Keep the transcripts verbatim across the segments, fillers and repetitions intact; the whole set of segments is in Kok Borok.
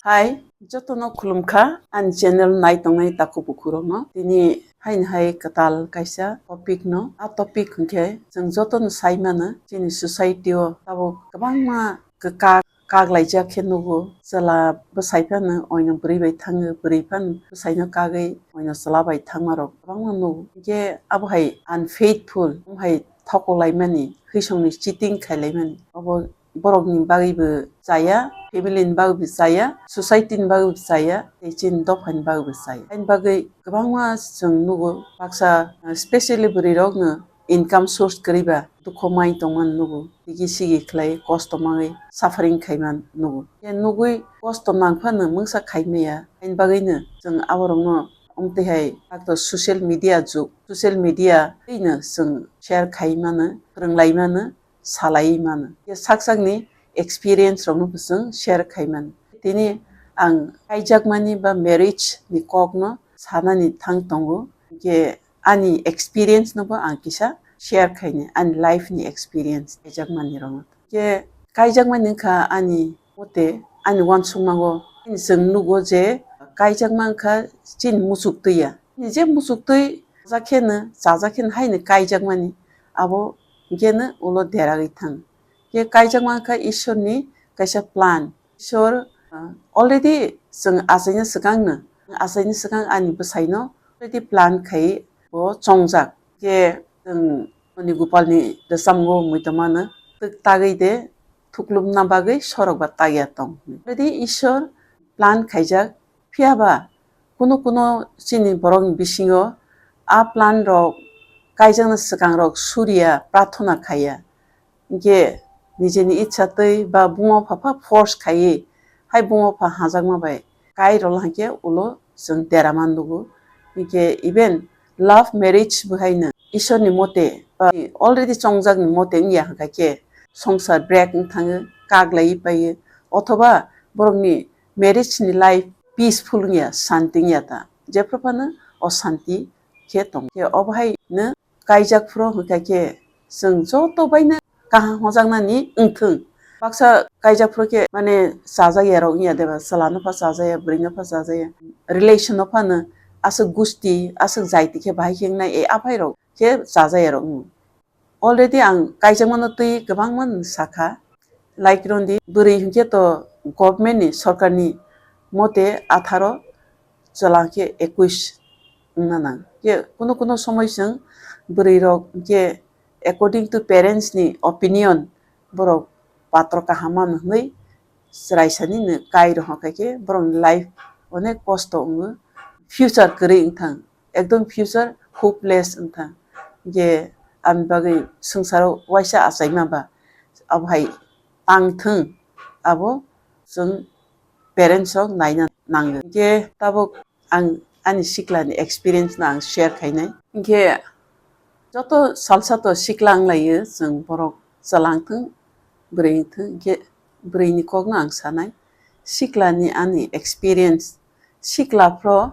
Hai, jotono khulumkha ani channel nai tongnai takhuk bukhurokno. Tini haini hai kwtal kaisa topic no. A topic hwnkhe chwng jotono sai mano, chini society o tabuk kwbangma kwkak kak laijak khe nugo. Chwla bwsai phano oino bwrwi bai thango, bwrwi phano bwsaino kagwi oino chwla bai thangmarok kwbangma nugo. Hinkhe abo hai unfaithful, omo hai thokok laimani, hwisongni cheating khai laimani. Obo borokni bagwibo chaya, family ni bagwibo chaya, society ni bagwibo chaya, tei chini dophani bagwibo chaya. Haini bagwi kwbangma chwng nugo, baksa, uh, specially bwrwirokno income source kwrwi ba dukho mai tongmani nugo, digi sigi khlai kosto mangwi suffering khaimani nugo. Khe nugwi kosto nang phano mungsa khai maya, haini bagwino chwng aborokno omtwi hai takto social media jug, social media twino chwng share khai mano, phwrwng lai mano, salai mano. Khe sak sakni experience rokno bo chwng share khai mano. Tini ang kaijakmani ba marriage ni kokno sanani thang tongo. Khe ani experience no bo ang kisa share khaini, ani life ni experience kaijakmani rokno. Khe kaijakmani wngkha ani mote, ani uansukmango ani chwng nugo je kaijakma wngkha chini muchuk twi ya. Chini je muchuk twi chajak kheno, chajak kheno haino kaijakmani abo hwnkhe no ulo deragwi thang. Khe kaijakma wngkha Ishorni kaisa plan. Ishor, uh, already chwng achaina swkangno, achaina swkang ani bwsaino already plan khai bo chongjak. Khe chwng Noni Gopalni rwchapmung muitomano twk tagwi de thuklubna bagwi sorok ba tagya tong. Already Ishor plan khaijak, phiya ba kuno kuno chini borokni bisingo a plan rok kaijakna swkang rok Surya prathona khaiya. Hinkhe nijeni ichha twi ba buma pha pha force khaiwi, hai buma pha hajakma bai kai rwla hinkhe ulo chwng dera man nugo. Hinkhe even love marriage bo haino Ishorni mote ba already chongjakni mote wngya hwnkha khe songsar break wng thango, kak laiwi paio, othoba borokni marriage ni life peaceful wngya, shanti wngya ta, jephru phano oshanti khe tong. Khe obo haino kaijak phuru hwnkha khe chwng joto baino kaham hojaknani wngthwng. Baksa kaijak phuru khe mane chajak yarok wngya deba, chwla no pha chajaya, bwrwi no pha chajaya, relation no phano aswk gusti, aswk jaiti khe bahai khe wngnai, e aphai rok khe chajak yarok wngo. Already ang kaijakmano twi kwbangma sakha, like rwdi bwrwi hinkhe to government ni, sorkar ni mote atharo, chwla hinkhe ekush wngna nang. Hinkhe kuno kuno somoi chwng bwrwi rok hinkhe according to parents ni opinion borok patro kaham mano hwnwi chwrai sani no kai rohor kha khe borokni life onek kosto wngo, future kwrwi wngthang. Ekdom future hopeless wngthang. Je ani bagwi swngcharo waisa achaima ba, abo hai tang thung, abo chwng parents rok naina nango. Hinkhe tabuk ang ani siklani experience no ang share khainai. Hinkhe joto salsa to sikla wnglaio, chwng borok chwla wngthung, bwrwi wngthung, hinkhe bwrwini kokno ang sanai. Siklani ani experience, sikla phro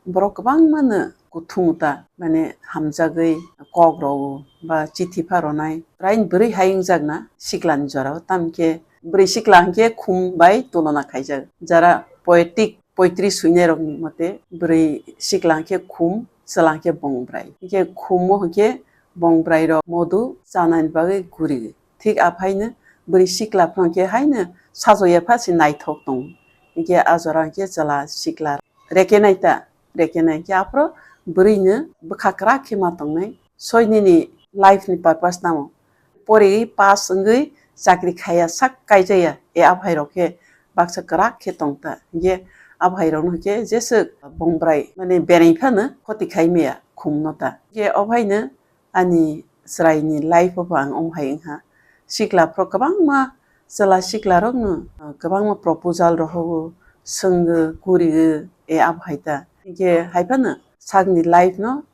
borok kwbangmano kuthung ta, mane hamjagwi kok rwo ba chithi pha rwnai, raini bwrwi hai wngjakna siklani jorao, tamkhe bwrwi sikla hinkhe khum bai tulona khaijak. Jara poetic poetry swinai rokni mote bwrwi sikla hinkhe khum, chwla hinkhe bongbrai. Hinkhe khumo hinkhe bongbrai rok modu chanani bagwi guri. Thik aphaino bwrwi sikla phano khe haino sajoya pha se naithok tongo. Hinkhe a jora hinkhe chwla sikla rekenai ta, rekenai hinkhe aphro bwrwino bwkha kwrak khe ma tongnai. Soi nini life ni purpose tamo? Poriwi pass wngwi chakri khaiya sak kaijaya, e aphai rok khe baksa kwrak khe tong ta. Hinkhe aphai rokno hinkhe jeswk bongbrai mane berai phano khoti khai maya khum no ta. Hinkhe o phaino ani chwraini life o bo ang omo hai wngkha. Sikla phro kwbangma chwla sikla rokno, ah, kwbangma proposal rohogo, swngo, kurigo, e abo hai ta. Hinkhe hai phano sakni life no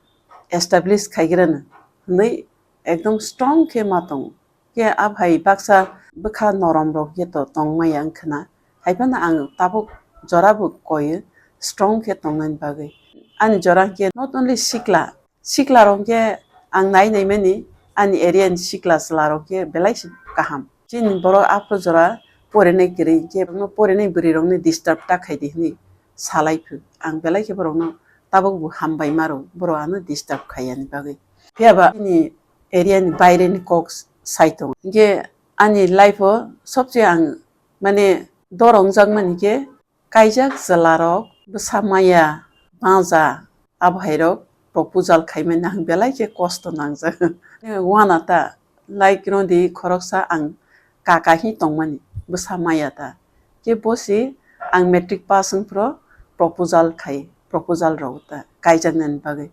establish khaigrano hwnwi ekdom strong khe ma tongo. Khe abo hai baksa bwkha norom rok khe to tong maya wngkha na. Hai phano ang tabuk jora bo koio strong khe tongnani bagwi. Ani jora hinkhe not only sikla, sikla rok hinkhe ang nai nai mani ani area ni sikla chwla rok hinkhe belai se kaham. Chini borok aphuru jora porinai kwrwi, hinkhe borokno porinai bwrwi rokni disturb ta khaidi hwnwi salai phuru. Ang belai khe borokno tabuk bo hambai maro, borok ano disturb khaiyani bagwi. Phiya ba chini area ni baire ni kok sai tongo. Hinkhe ani life o sobse ang mane dor wngjak mani khe kaijak chwla rok bwsa maya baja abo hai rok proposal khaimani ang belai khe kosto nangjak. Wana ta like rodi khoroksa ang kaka hi tongmani bwsa maya ta. Khe bosi ang matric pass wng phuru proposal khai, proposal rok ta kaijaknani bagwi.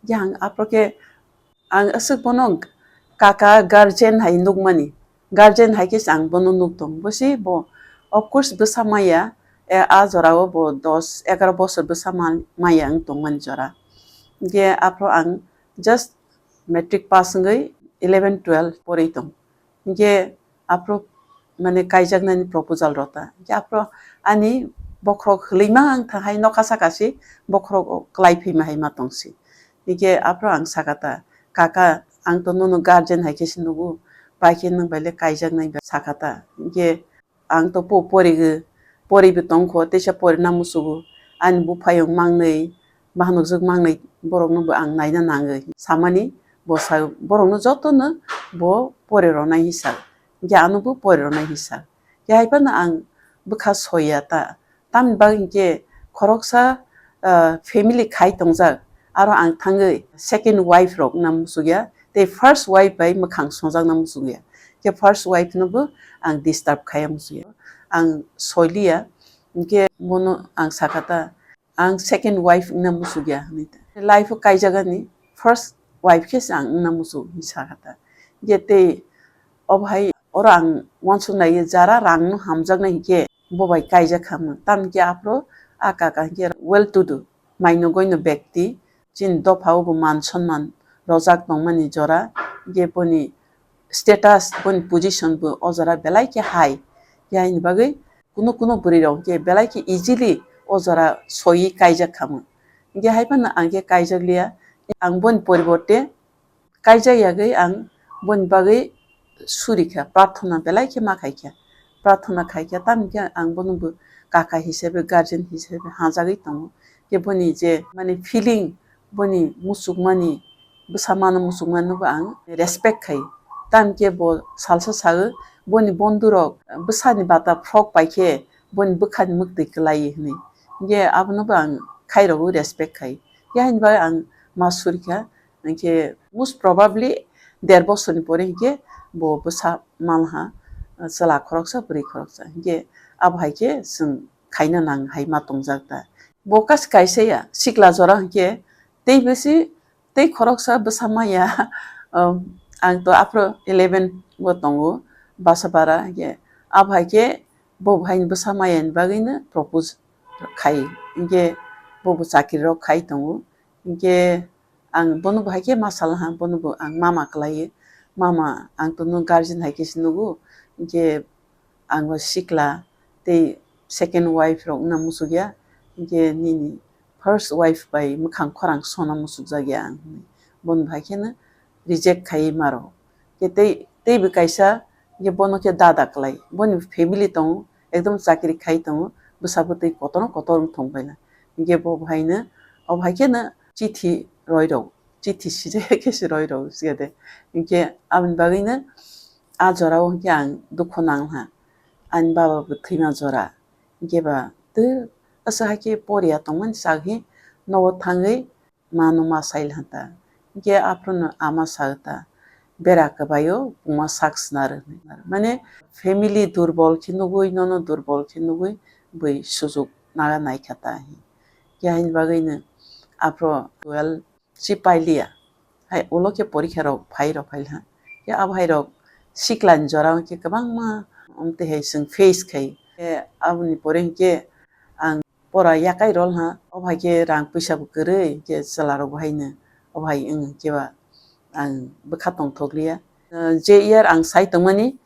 Yang aphuru khe ang aswk bono kaka guardian hai nukmani, guardian hai khe se ang bono nuk tong. Bosi bo, of course, bwsa maya, e, a jora o bo dos egaro bosor bwsa ma-, maya wng tongmani jora. Hinkhe aphuru ang just matric pass wngwi eleven twelve porwi tong. Hinkhe aphuru mane kaijaknani proposal rota. Hinkhe aphuru ani bokhorok hwlwima wngtha hai nokha saka si bokhorok kwlai phima hai ma tongsi. Hinkhe aphuru ang saka ta, "Kaka, ang to nono guardian hai khe se nugo, bai khe nwng bai le kaijaknai," saka ta. Hinkhe ang to po porigo, poribo tongkho, teisa porina musugo. Ani buphayung mangnwi, bahanokjwk mangnwi borokno bo ang naina nangwi samani, bo sa, borokno jotono bo porironai hinwi sa, hinkhe ano bo porironai hinwi sa. Hinkhe hai phano ang bwkha soiya ta, tamni bagwi hinkhe khoroksa, ah, family khai tongjak, aro ang thangwi second wife rok wngna muchukya, tei first wife bai mwkhang songjakna muchukya. Khe first wife no bo ang disturb khaiya muchukya, ang soiliya, hinkhe bono ang sakha ta, ang second wife wngna muchukya hinwi ta. Life o kaijagani first wife khe se ang wngna muchuk hinwi sakha ta. Hinkhe tei obo hai oro ang uansuk naiwi jara rang no hamjaknai hinkhe bo bai kaijak kha mung. Tamni khe aphuru a kaka hinkhe well to do, maino goino bekti, chini dopha o bo man sonman rojak tongmani jora, hinkhe boni status, boni position bo o jora belai khe high. Yaini bagwi kuno kuno bwrwi rok hinkhe belai khe easily o jora soiwi kaijak kha mung. Hinkhe hai phano ang khe kaijak liya, ang boni poriborte kaijak yagwi ang boni bagwi suri kha, prarthana belai khe ma khai kha. Prarthana khai kha, tamni khe ang bono bo kaka hisabe, guardian hisabe hajagwi tongo. Khe boni je mane feeling, boni muchukmani, bwsa mano muchukmani bo ang respect khai. Tamni khe bo salsa sago, boni bondhu rok bwsani bata frock pai khe boni bwkhani mwktwi kwlai hinwi. Hinkhe abono bo ang khairogwi respect khai. Yaini bagwi ang ma suri kha. Hinkhe most probably der bosorni pore hinkhe bo bwsa manha, chwla khoroksa, bwrwi khoroksa. Hinkhe abo hai khe chwng khaina nang hai ma tongjak ta. Bo kas kaisa ya, sikla jora hinkhe tei bisi tei khoroksa bwsa maya, um, ang to aphuru eleven bo tongo, Basapara, hinkhe abo hai khe bo hai bwsa maya ni bagwi no propose khai, hinkhe bo bo chakri rok khai tongo, hinkhe ang bono bo hai khe ma sal ha, bono bo ang mama kwlaiwi, "Mama, ang to nwng guardian hai khe se nugo, hinkhe ang bo sikla tei second wife rok wngna muchukya, hinkhe nini first wife bai mwkhang khorang sona muchukjakya ang," hinwi. Bono bo hai kheno reject khaiwi maro. Khe tei, tei bo kaisa, hinkhe bono khe dada kwlai. Boni family tongo, ekdom chakri khai tongo, bwsa bwtwi kotorno kotor wng thong baila. Hinkhe bo bo haino, obo hai kheno chithi roi rw, chithi sijak khe se roi rw siya de. Hinkhe aboni bagwino a jora o hinkhe ang dukhu nang ha. Ani baba bo thwima jora. Hinkhe ba twi aswk hai khe poriya tongmani chak hi nogo thangwi mano ma sai lha ta. Hinkhe aphuru no ama sa ta, "Bera kwbai o pungma sak snar," hinwi. Mane family durbol khe nugwi, nono durbol khe nugwi bui sujuk naga nai kha ta hi. Khe haini bagwi no aphuru twelve si pailiya. Hai ulo khe porikha rok phai rok phai lha. Khe abo hai rok sikla ni jora o khe kwbangma, um, tei hai chwng face khai. Khe aboni pore hinkhe ang pora yakai rol ha, o hai khe rang puisa bo kwrwi, khe chwla rok bo haino o hai wng khe ba ang bwkha tong thok liya. Uh, je year ang sai tongmani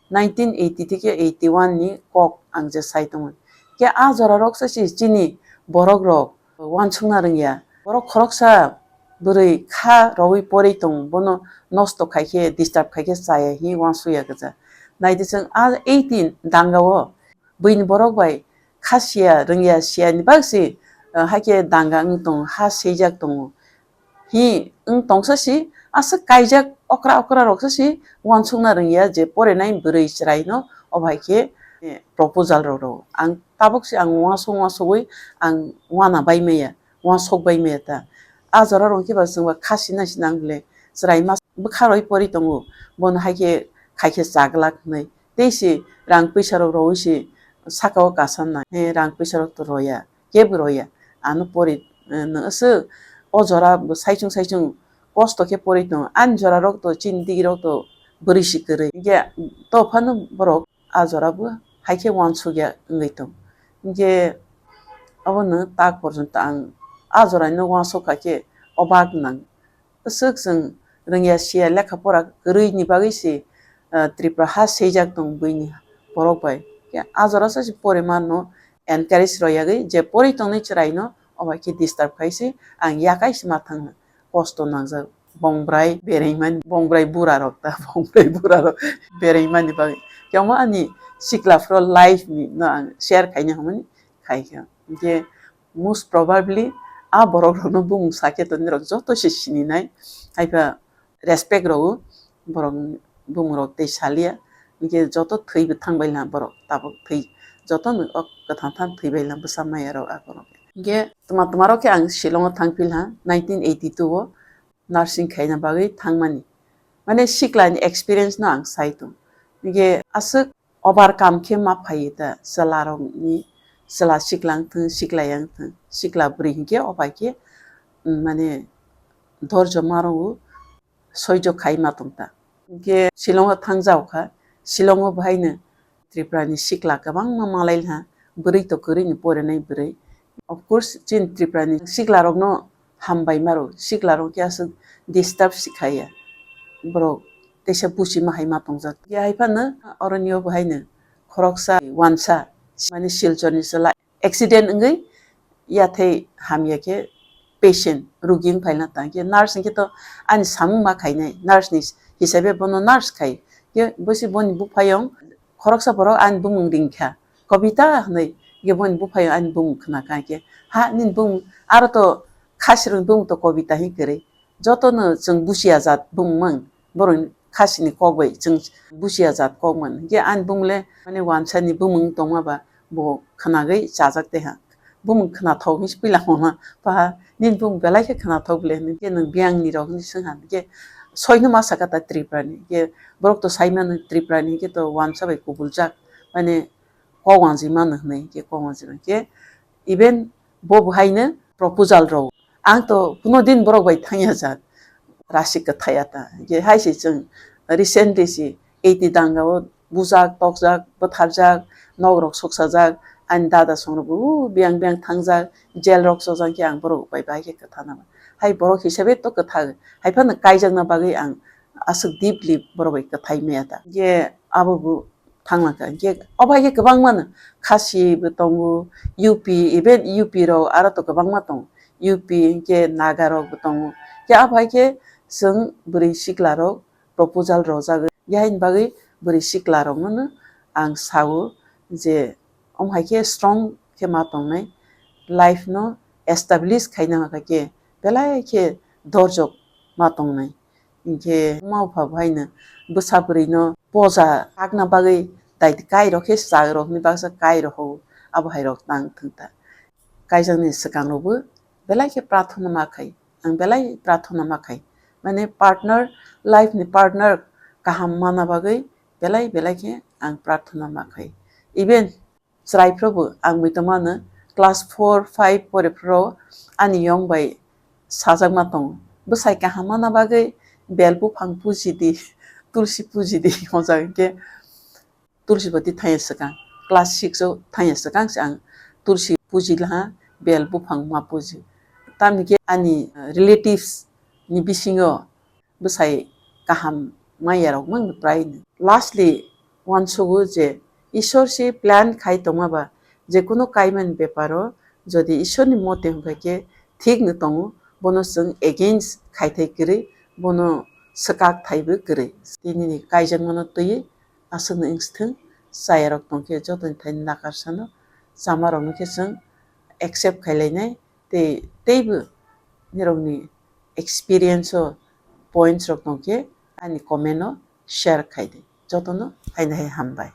nineteen eighty theke eighty one ni kok ang je sai tongmani. Khe a jora rok se si chini borok rok uansukna rwngya. Borok khoroksa bwrwi kha rwui porwi tong, bono nosto khai khe, disturb khai khe chaya hi uansukya kwcha. Naidi chwng a eighteen danga o buini borok bai kha siya rwngya siya ni bak si, ah, hakhe danga wng tong ha seijak tongo. Hi wng tongsa si aswk kaijak okra okra rok sa si uansukna rwngya je porinai bwrwi chwrai no obo hai khe, eh, proposal rok rw ang tabuk si ang uansuk uansugwi ang uana bai maya. Uansuk bai maya ta. A jora rok khe ba chwng ba kha sina sina ang le chwrai ma bwkha roi pori tongo. Bono hai khe khai khe cha glak hinwi. Tei se rang puisa rok roi se saka o kasan nai. He rang puisa rok to roya. Kebo roya. Ano pori, eh, no aswk o jora bo saichung saichung kosto khe pori tongo. Ani jora rok to chini digi rok to bwrwi si kwrwi. Hinkhe to phano borok a jora bo hai khe uansukya wngwi tong. Hinkhe abono tak porjonto ang a jora no uansuk kha khe obak nang. Aswk chwng rwngya siya lekha pora kwrwi ni bagwi se, ah, Tripura ha seijak tong buini borok bai. Khe a jora sa se pore ma no encourage rw yagwi je pori tongnai chwrai no obo hai khe disturb khai se ang yakai se ma thang. Kosto nangjak. Bongbrai bereimani, bongbrai bura rok ta, bongbrai bura rok bereimani bagwi. Khe omo ani sikla phuru life ni no ang share khaina hwnmani khai kha. Hinkhe most probably a borok rokno bumung sakhe to nirok joto se sininai. Haipha respect rw-o borok bumung rok tei salia. Hinkhe joto thwi bo thang bai la borok tabuk thwi joto no o kwthang thang thwi bai la bwsa maya rok a borok. Hinkhe tma tma rok khe ang Shillong o thang phi la nineteen eighty two o. Nursing khaina bagwi thangmani. Mane siklani experience no ang sai tong. Hinkhe aswk overcome khe ma phaiwi ta chwla rokni, chwla sikla wng thung, sikla yang thung, sikla bwrwi hinkhe obai khe, mm, mane dorjo ma rwo soijo khai ma tong ta. Hinkhe Shillong o thang jao kha, Shillong o bahai no Tripura ni sikla kwbangma malai ha, bwrwi to kwrwi ni porinai bwrwi. Of course, chini Tripura ni sikla rokno hambai maro, sikla rok khe aswk disturb si khaiya. Borok teisa buchi ma hai ma tongjak. Ya hai phano oroni o bo haino khoroksa wansa, mane Silchar ni chwla accident wngwi yathai hamya khe patient, rugi wng phaina tang khe nurse hwnkhe to ani samung ma khainai, nurse ni hisabe bono nurse khai. Khe bosi boni buphayung khoroksa borok ani bumung ringkha, Kobita hinwi. Khe boni buphayung ani bumung khna kha khe, ha nini bumung aro to khasirokni bumung to Kobita hin kwrwi. Jotono chwng buchiya jat bumung mang, borokni khasini kok bai chwng buchiya jat kok man. Hinkhe ani bumung le mane wansa ni bumung tongma ba bo khwnagwi chajak taiha. Bumung khwnathok hinwi puila hwnha, paha nini bumung belai khe khwnathok le hinwi khe nwng biyang ni rok hinwi swngha. Hinkhe soino ma saka ta Tripura ni, hinkhe borok to sai mano Tripura ni hinkhe to wansa bai kubuljak, mane kok wanjwi mano hinwi hinkhe kok wanjwi mano hinkhe even bo bo haino proposal rw. Ang to kuno din borok bai thangya jak, rasi kwthai ya ta. Je hai se chwng recently si eighty danga o bujak, tokjak, bwtharjak, nok rok suksajak, ani dada song rok bo biyang biyang thangjak, jail rok chojak khe ang borok bai bahai khe kwthana. Hai borok hisabe to kwthai, hai phano kaijakna bagwi ang aswk deeply borok bai kwthai maya ta. Je abo bo thanglang kha. Hinkhe obo hai khe kwbangma no Khasi bo tongo, U P, even U P rok aro to kwbangma tongo. U P hinkhe Naga rok bo tongo. Hinkhe abo hai khe chwng bwrwi sikla rok proposal rojagwi. Yaini bagwi bwrwi sikla rokno no ang sao je omo hai khe strong khe ma tongnai, life no establish khaina hwnkha khe belai khe dorjok ma tongnai. Hinkhe ma bupha bo haino bwsa bwrwino poja hakna bagwi daiti kairok khe chwrairokni baksa kairok ho abo hairok tang thwng ta. Kaijakni swkang rokbo belai khe prathona ma khai, ang belai prathona ma khai. Mane partner, life ni partner kaham mana bagwi belai belai khe ang prathona ma khai. Even chwrai phuru bo ang muitu mano class four, five pore phuru ani yong bai sajakma tongo. Bwsai kaham mana bagwi bel buphang puji di, tulsi puji di, hwnjak hinkhe tulsi bati thangya swkang. Class six o thangya swkang se ang tulsi puji laha, bel buphang ma puji. Tamni khe ani, uh, relatives ni bisingo bwsai kaham manya rok mang prai no. Lastly, uansugo je Ishwar se plan khai tongma ba, je kuno kaimani beparo jodi Ishwar ni mote hwnkha khe thik no tongo, bono chwng against khai thai kwrwi, bono swkak thai bo kwrwi. Tini ni kaijakmano twiwi aswkno wngthwng, chayarok tongkhe jotoni thaini nakarsano chamarokno khe chwng accept khailainai tei teibo nirokni experience o points rok tongkhe ani comment o share khaidi. Jotono haino hai hambai.